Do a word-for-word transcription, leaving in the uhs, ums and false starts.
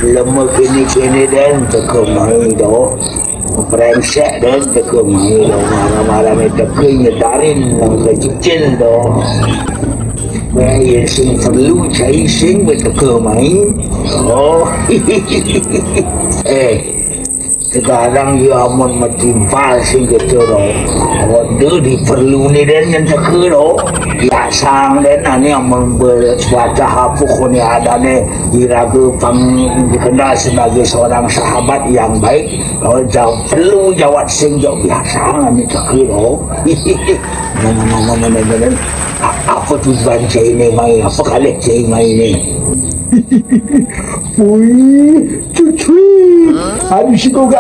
Lemah kini-kini den teka mai do. Brengsek den teka mai do. Marah-marah ni teka nyedarin nang kecil do. Weh, ye sing perlu cai sing beteka mai. Oh. Eh, sekarang dia amun metimpal sing gitu do. Waduh, diperlu ni den yang teka do. Biasa den ani amun berwajah apa koni ada ni diraga pang dikenal sebagai seorang sahabat yang baik. Oh, jawab perlu jawab sing jawab biasa ani teka do. Nama-nama apa tujuan cai ni mai? Apa kali cai mai ni? Ui, cucu. Habis itu